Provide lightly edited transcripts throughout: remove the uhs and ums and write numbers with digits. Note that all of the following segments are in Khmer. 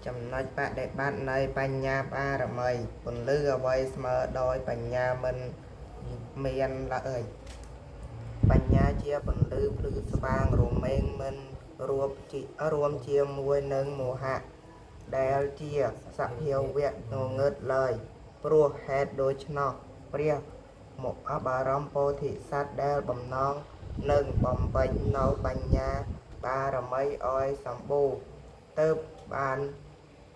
ចំណុចបដិបត្តិនៃបញ្ញាបារមីពន្លឺអ្វីស្មើដោយបញ្ញាមិនមានឡើយបញ្ញាជាពន្លឺភ្លឺស្វាងរមែងមិនរួបជារួមជាមួយនឹងមោហៈដែលជាសភាវៈងងឹតឡើយព្រោះហេតុដូច្នោះព្រះមុខបារម្ភពោធិសត្វដែលបំណងនឹងបំពេញនៅបញ្ញាបារមីឲ្យសម្បូរទៅបាន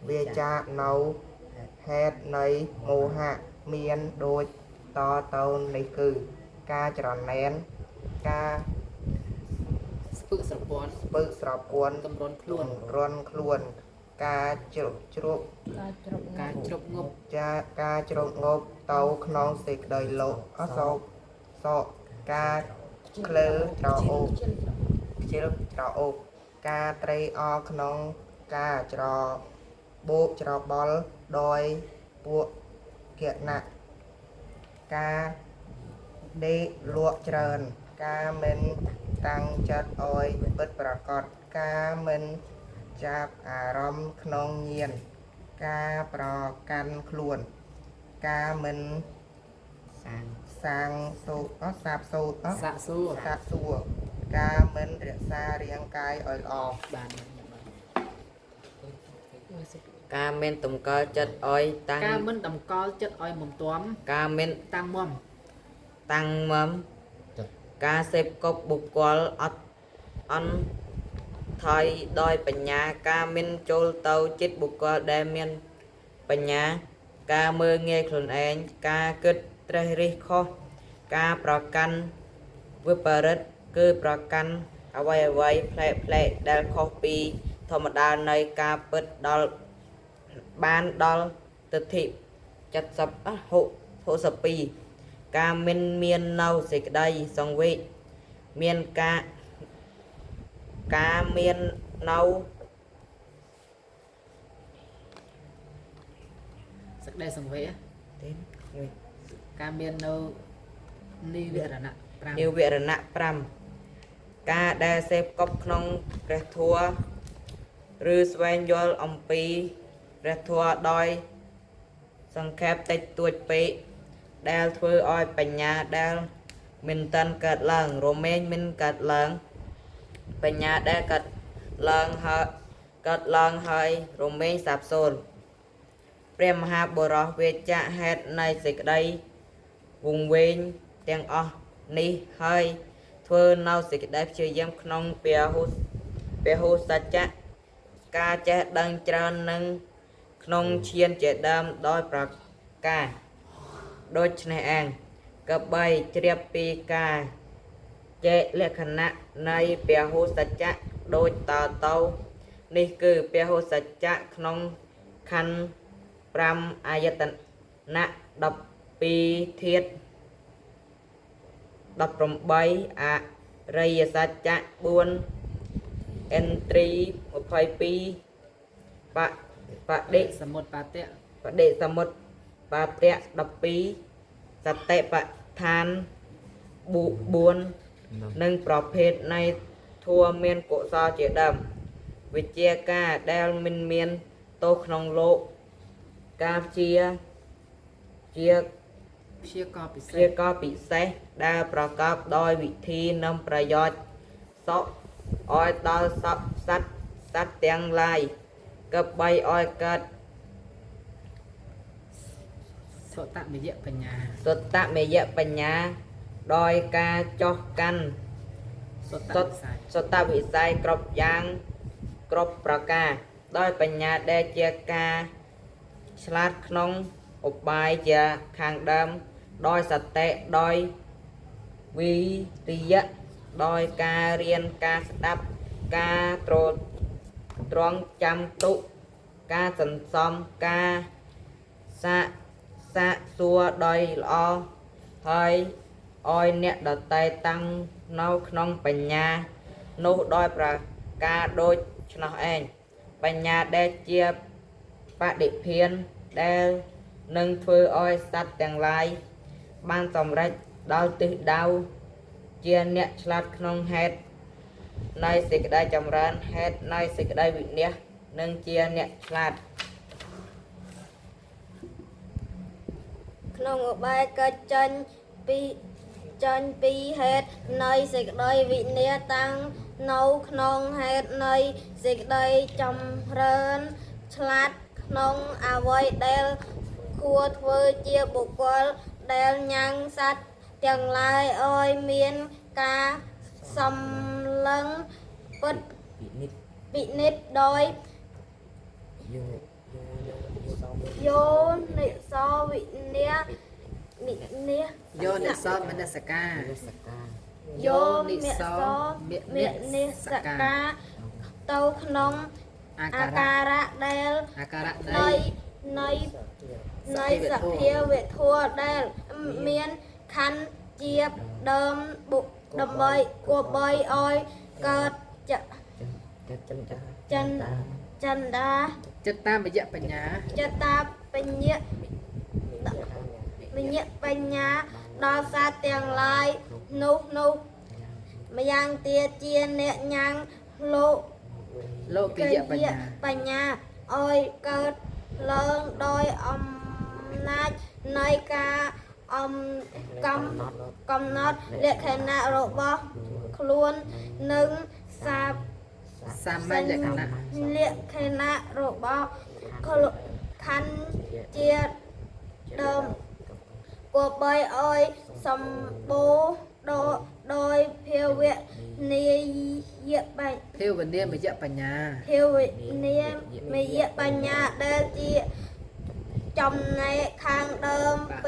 វាចាកនៅហេតុនៃមោហៈមានដូចតទៅនេះគឺ ការច្រណែនការ ស្ពឹកស្រព័ន្ធ ស្ពឹកស្រពួន តម្រុនខ្លួន រន់ខ្លួន ការជ្រុកជ្រុក ការជ្រុក ការជ្រប់ងប់ ចាការជ្រុកងប់ទៅក្នុងសេចក្តីលោកអសោកសោកការក្លើច្រអូក ខ្ជិលច្រអូកការត្រេកអរក្នុងការច្របូកច្របល់ដោយពួកគណៈការដេកលក់ច្រើន ការមិនតាំងចិត្តឲ្យពិតប្រាកដការមិនចាប់អារម្មណ៍ក្នុងញាណការប្រកាន់ខ្លួន ការមិន សាង សាងសូអត់សាបសូត្រអត់ សាកសួរ សាកសួរការមិនរក្សារាងកាយឲ្យល្អ បានបាន ការមានតម្កល់ចិត្តឲ្យតាំង ការមិនតម្កល់ចិត្តឲ្យមុំទាំ ការមាន តាំងមម តាំងមមការសេពគប់បុគ្គលអត់អន់ថយដោយបញ្ញាការមានចូលទៅចិត្តបុគ្គលដែលមានបញ្ញា ការមើលងាយខ្លួនឯងការគិតត្រេះរិះខុសការប្រកាន់វិបរិតគឺប្រកាន់អ្វីអ្វីផ្លែកផ្លែកដែលខុសពីធម្មតានៃការពិតដល់បានដល់ទិដ្ឋិ70អ62ការមិនមាននៅសេចក្តីសង្វេគមានការការមាននៅ សក្តីសង្វេគ ទេមួយ ការមាននៅនិវរណៈ និវរណៈ5ការដែលសេពកប់ក្នុងព្រះធម៌ឬស្វែងយល់អំពីព្រះធម៌ដោយសង្ខេបតិចតួចពេកដែលធ្វើឲ្យបញ្ញាដែលមិនតាន់កើតឡើងរមែងមិនកើតឡើងបញ្ញាដែលកើតឡើងហើយកើតឡើងហើយរមែងសាបសូន្យព្រះមហាបុរសវេចៈហេតុនៃសេចក្តី វង្វេងទាំងអស់នេះហើយធ្វើនៅសេចក្តីព្យាយាមក្នុងពហុពហុសច្ចៈការចេះដឹងច្រើននឹងក្នុងឈានជាដើមដោយប្រការដូច្នេះឯងកបីជ្រាបពីការចែកលក្ខណៈនៃពហុសច្ចៈដូចតទៅនេះគឺពហុសច្ចៈក្នុងខណ្ឌ5អាយតនៈ12ធាតុ 18អរិយសច្ចៈ4ឥន្ទ្រី22បបដិ 5សមុទ្របាតៈ បដិសមុទ្របាតៈ12សតិបដ្ឋាន4និងប្រភេទនៃធัวមានកុសលជាដើមវិជ្ជាការដែលមិនមានទោសក្នុងលោកការជាជា ព្យាករពិសេ ជា ស កពិសេសដែលប្រកបដោយវិធីនិងប្រយោជន៍សុខឲ្យដល់សពសត្វសត្វទាំងឡាយគប្បីឲ្យកើត សុតមយបញ្ញា សុតមយបញ្ញាដោយការចោះកាន់ សុត សុត វិស័យ សុតវិស័យគ្រប់យ៉ាងគ្រប់ប្រការ ដោយបញ្ញាដែលជាការឆ្លាតក្នុងឧបាយជាខាងដើមដោយសតិដោយវិរិយៈដោយការរៀនការស្ដាប់ការត្រត្រង់ចាំទុកការសន្សំការសាកសាកសួរដោយល្អហើយឲ្យអ្នកដតៃតាំងនៅក្នុងបញ្ញានោះដោយប្រការដូចឆ្នោះឯងបញ្ញាដែលជាបដិភានដែលនឹងធ្វើឲ្យសត្វទាំងឡាយបានសម្រេចដល់ទិសដៅជាអ្នកឆ្លាតក្នុងហេតុនៃសេចក្តីចម្រើនហេតុនៃសេចក្តីវិន័យ និងជាអ្នកឆ្លាត ក្នុងឧបាយកិច្ចចេញពីចេញពីហេតុនៃសេចក្តីវិនាសតាំងនៅក្នុងហេតុនៃសេចក្តីចម្រើនឆ្លាតក្នុងអ្វីដែលគួរធ្វើជាបុគ្គលដែលញ៉ាំងសត្វទាំងឡាយឲ្យមានការសំឡឹងពិត ពិនិត្យ ពិនិត្យដោយ យោយោយោយោ យោនិសោវិនាវិនាស យោនិសោមនសិកា សកា យោនិសោ ម មនិសកាទៅក្នុង អា អាការៈ ការៈដែល អាការៈនៃ នៃនៃនៃសភាវធម៌ដែលមានខណ្ឌជាដើមបុដើម្បីគប្បីឲ្យកើតច ចិត្តចិនចា ចិនចិន្តា ចិត្តតាមយៈបញ្ញា ចតាបញ្ញៈមញ្ញបញ្ញាដល់សត្វទាំងឡាយនោះនោះម្យ៉ាងទៀតជាអ្នកញ៉ាំងលោក លោកយៈបញ្ញា បញ្ញាឲ្យកើតឡើងដោយអំណាចនៃការអំកំកំណត់លក្ខណៈរបស់ខ្លួននិងសា សាមញ្ញលក្ខណៈ លក្ខណៈរបស់ខ្លួនខណ្ឌជាដើមគប្បីឲ្យសម្បូរដោយដោយភាវៈនាយបញ្ញា ភាវនាមយៈបញ្ញា ភាវនាមយបញ្ញាដែលជាចំណែកខាងដើមប